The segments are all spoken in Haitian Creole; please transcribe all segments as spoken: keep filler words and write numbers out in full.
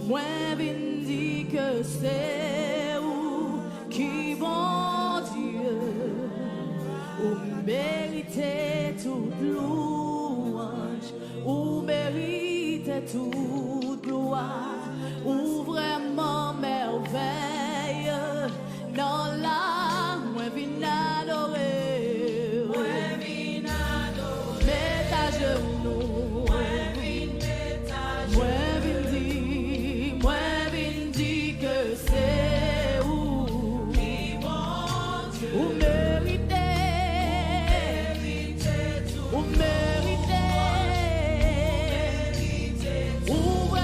Mwen vin di ke se ou ki Bondye. Ou merite tout louanj, ou merite tout glwa. Ou vrèman mèvèye nan la. Mwen vin adore. Mwen vin adore. Met ajenou. Mwen vin met ajenou. Mwen vin di, mwen vin di ke se ou. Ou merite. Ou merite. Ou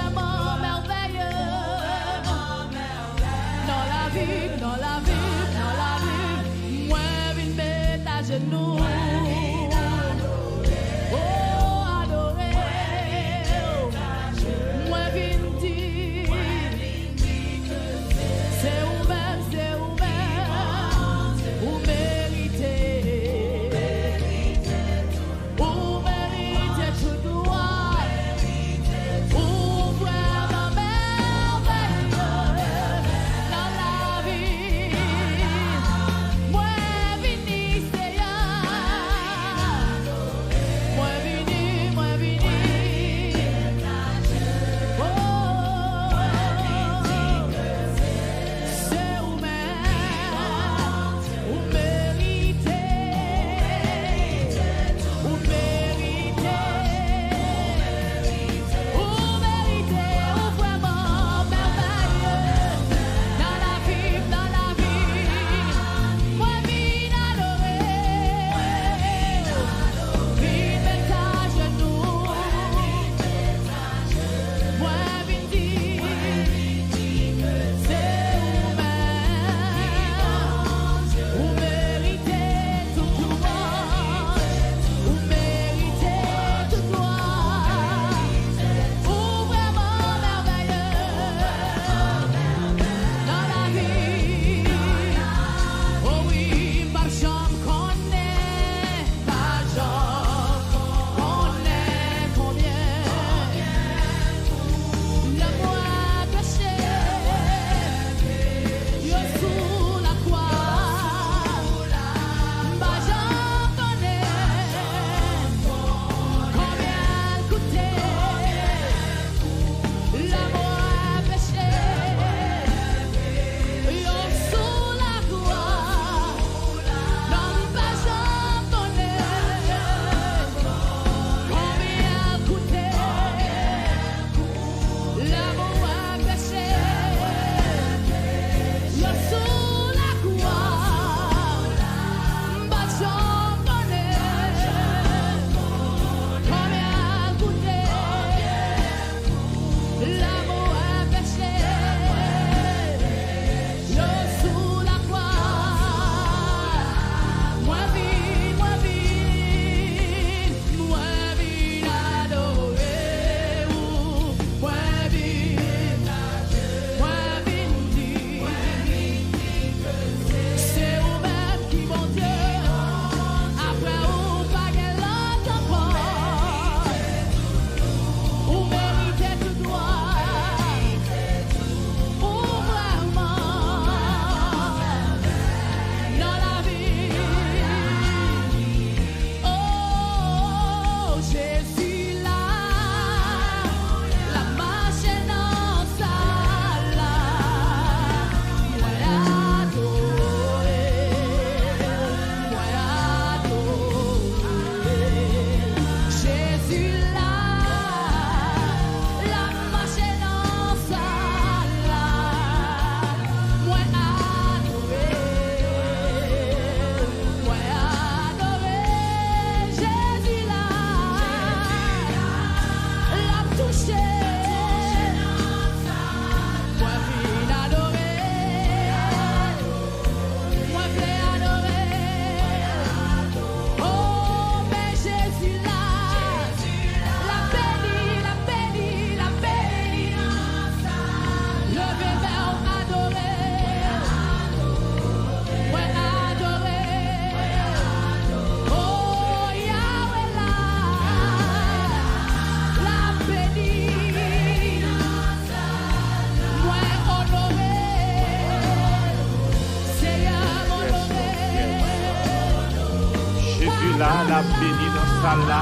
L ap beni nan sal la.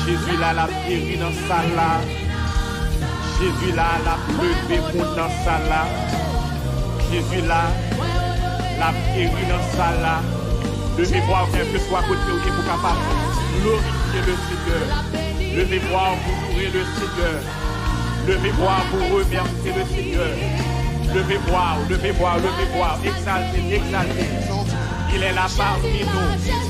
Jezi la, l ap geri nan sal la. Jezi la, l ap leve moun nan sal la. Jezi la, l ap geri nan sal la. Leve vwa w, kèlkeswa kote w ye, pou w kapab glorifye le Senyè. Leve vwa w pou loure le Senyè. Leve vwa w pou remèsye le Senyè. Leve vwa w, leve vwa w, leve vwa w. Egzalte l, egzalte l. Il est là parmi nous.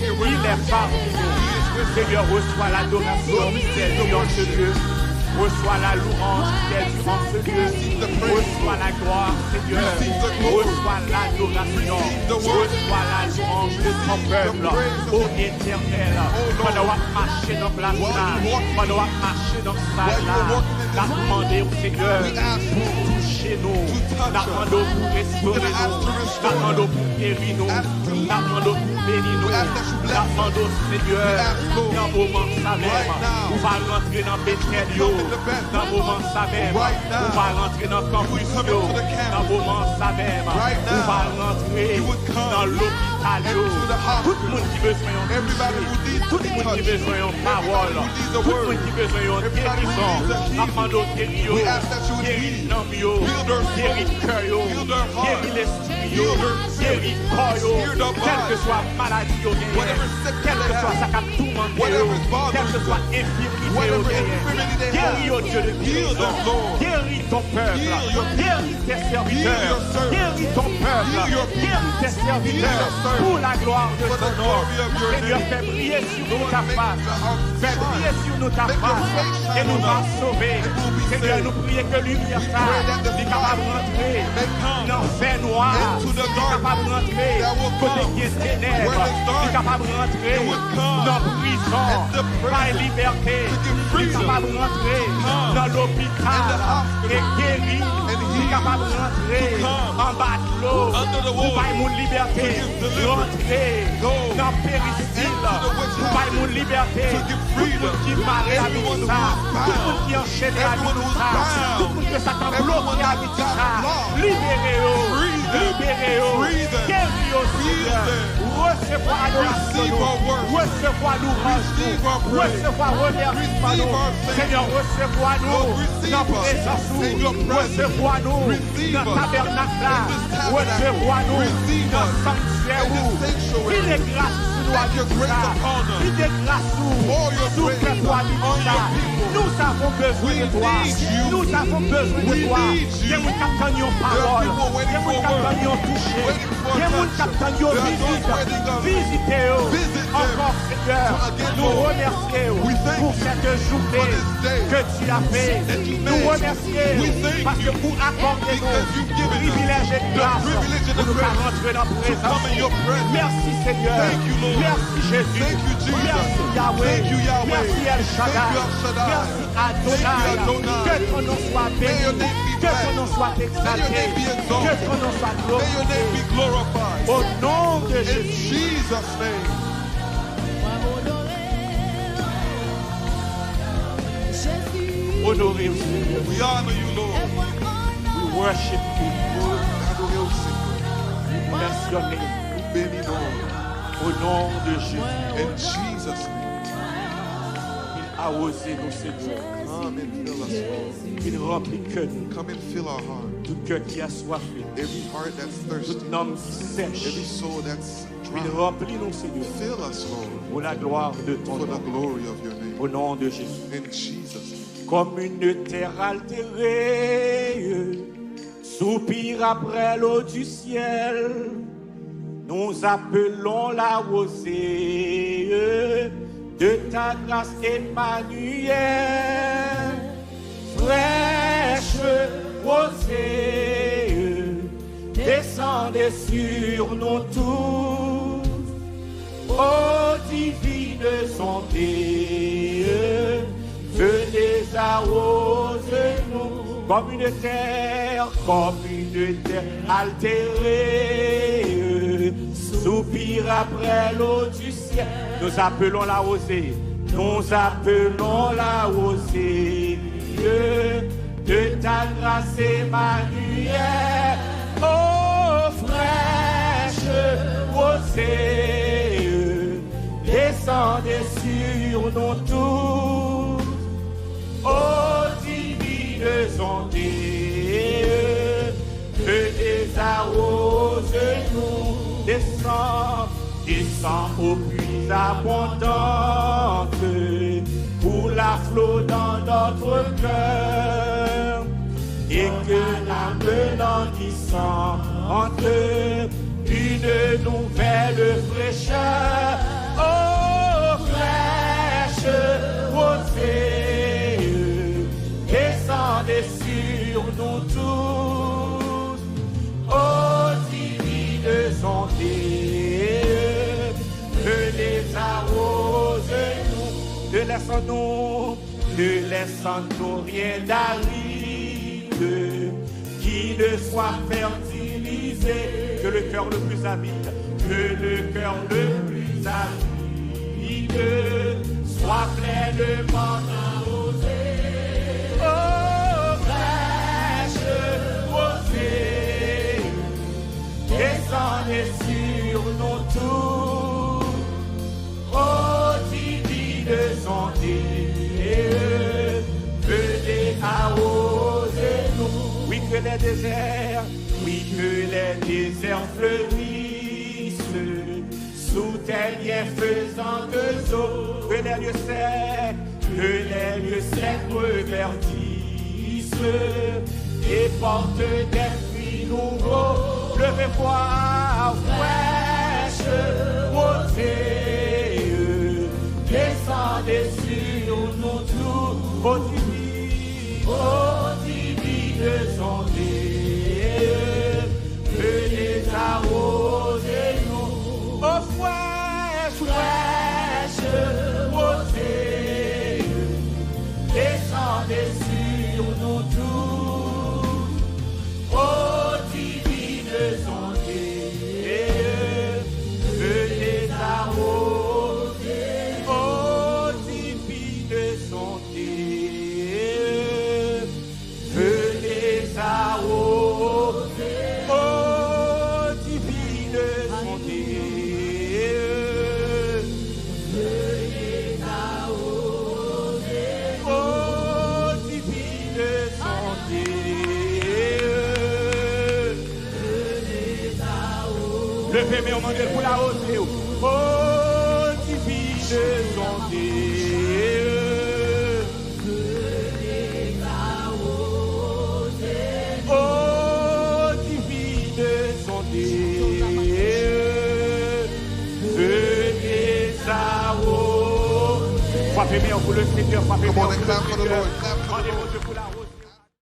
Il est parmi nous. Seigneur, reçois l'adoration qui t'est due en ce lieu. Reçois la louange qui t'est due en ce lieu. Reçois la gloire, Seigneur. Reçois l'adoration. Reçois la louange de ton peuple. Ô Éternel, pandan w ap mache nan plas la, pandan w ap mache nan sal la, n ap mande w, Senyè, pou touche nou. N ap mande w pou restore nou. N ap mande w pou geri nou. N ap mande w pou beni nou. N ap mande w, Senyè, nan moman sa menm, pou w va rantre nan Betèl yo. Nan moman sa menm, pou w va rantre nan kanpis yo. Nan moman sa menm, pou w va rantre nan lopital yo. Tout moun ki bezwen yon touche, tout moun ki bezwen yon pawòl, tout moun ki bezwen yon gerizon, n ap mande w geri yo, geri nanm yo, geri kè yo, geri lespri yo, geri kò yo, kèlkeswa maladi yo genyen, kèlkeswa sa k ap toumante yo, kèlkeswa enfimite yo genyen, geri yo, Dye de gerizon, geri ton pèp, geri tes servitè, geri ton pèp, geri tes servitè, pour la gloire de ton nom. Senyè, fè briye sou nou ta fas, fè briye sou nou ta fas, e nou va sove. Senyè, nou priye ke limyè sa, li kapab rantre nan fènwa, li kapab rantre kote gen tenèb, li kapab rantre nan prizon, bay libète, li kapab rantre nan lopital e geri, li kapab rantre anba dlo pou bay moun libète, rantre nan peristil pou bay moun libète. Tout moun ki mare avèk sa, tout moun ki anchene avèk sa, tout moun ke Satan bloke avèk sa, libere yo, libere yo, geri yo, Senyè. Resevwa adorasyon nou, resevwa louwanj nou, resevwa remèsiman nou. Senyè, resevwa nou nan prezans ou, resevwa nou nan tabènak la, resevwa nou nan sanktyè ou. Vide gras sou nou, Ayiti sa. Vide gras ou sou pèp ou, Ayiti sa. Nous avons besoin de toi. Nous avons besoin de toi. Gen moun k ap tann yon pawòl. Gen moun k ap tann yon touche. Gen moun k ap tann yon vizit. Vizite yo ankò, Senyè. Nou remèsye w pou cette journée que tu as fait. Nou remèsye w paske ou akòde nou privilèj e gras pou nou ka rantre nan prezans ou. Mèsi, Senyè. Mèsi, Jezi. Mèsi, Yahweh. Mèsi, El Shaddai. Mèsi, Adonai. Que ton nom soit béni. Que ton nom soit exalté. Que ton nom soit glorifié. Au nom de Jésus. Onore w, Senyè. We honor you, Lord. We worship you. Nou adore w, Senyè. We bless your name. Nou beni non w. Au nom de Jésus. In Jesus' name. Vin awoze nou, Senyè. Come and fill us, Lord. Vin ranpli kè nou. Come and fill our heart. Tout kè ki aswafe. Every heart that's thirsty. Tout nanm ki sèch. Every soul that's dry. Vin ranpli nou, Senyè. Fill us, Lord. Pour la gloire de ton nom. For the glory of your name. Au nom de Jésus. In Jesus' name. Comme une terre altérée, soupir après l'eau du ciel, nous appelons la rosée de ta grâce, Emmanuel. Fraîche rosée, descendez sur nous tous. Ô divine santé, venez arroser nous. Comme une terre, comme une terre altérée, soupir après l'eau du ciel. Nous appelons la rosée. Nous appelons la rosée de ta grâce, Emmanuel. Ô fraîche rosée, Nous tous, ô divine onde, venez arroser-nous, descends, descends, ô pluie abondante, coule à flot dans notre cœur, et que la melancholie sente une nouvelle fraîcheur. Ô fraîche rosée, descendez sur nous tous. Ô divine onde, venez arroser-nous. Ne laissons-nous, ne laissons-nous rien d'aride qui ne soit fertilisé, que le cœur le plus avide, que le cœur le plus avide soit pleinement arrosé. Ô fraîche rosée, descendez sur nous tous. Ô divine onde, venez arroser-nous. Oui, que les déserts, oui, que les déserts fleurissent sous tes bienfaisantes eaux. Que les lieux secs, que les lieux secs reverdissent et portent des fruits nouveaux. Levez voix, fraîche rosée, descendez sur nous tous. Ô divine, ô divine onde, venez arroser-nous. Ô fraîche, fraîche rosée, descendez sur nous tous. Ô divine onde, venez arroser. Ô divine onde, venez arroser. Ô divine onde, ô divine onde. Leve men w, mande l pou l awoze w. Ô divine onde. Ô divine onde. Venez arroser. Frape men w pou le Senyè, frape men w pou le Senyè. Mande Bondye pou l awoze.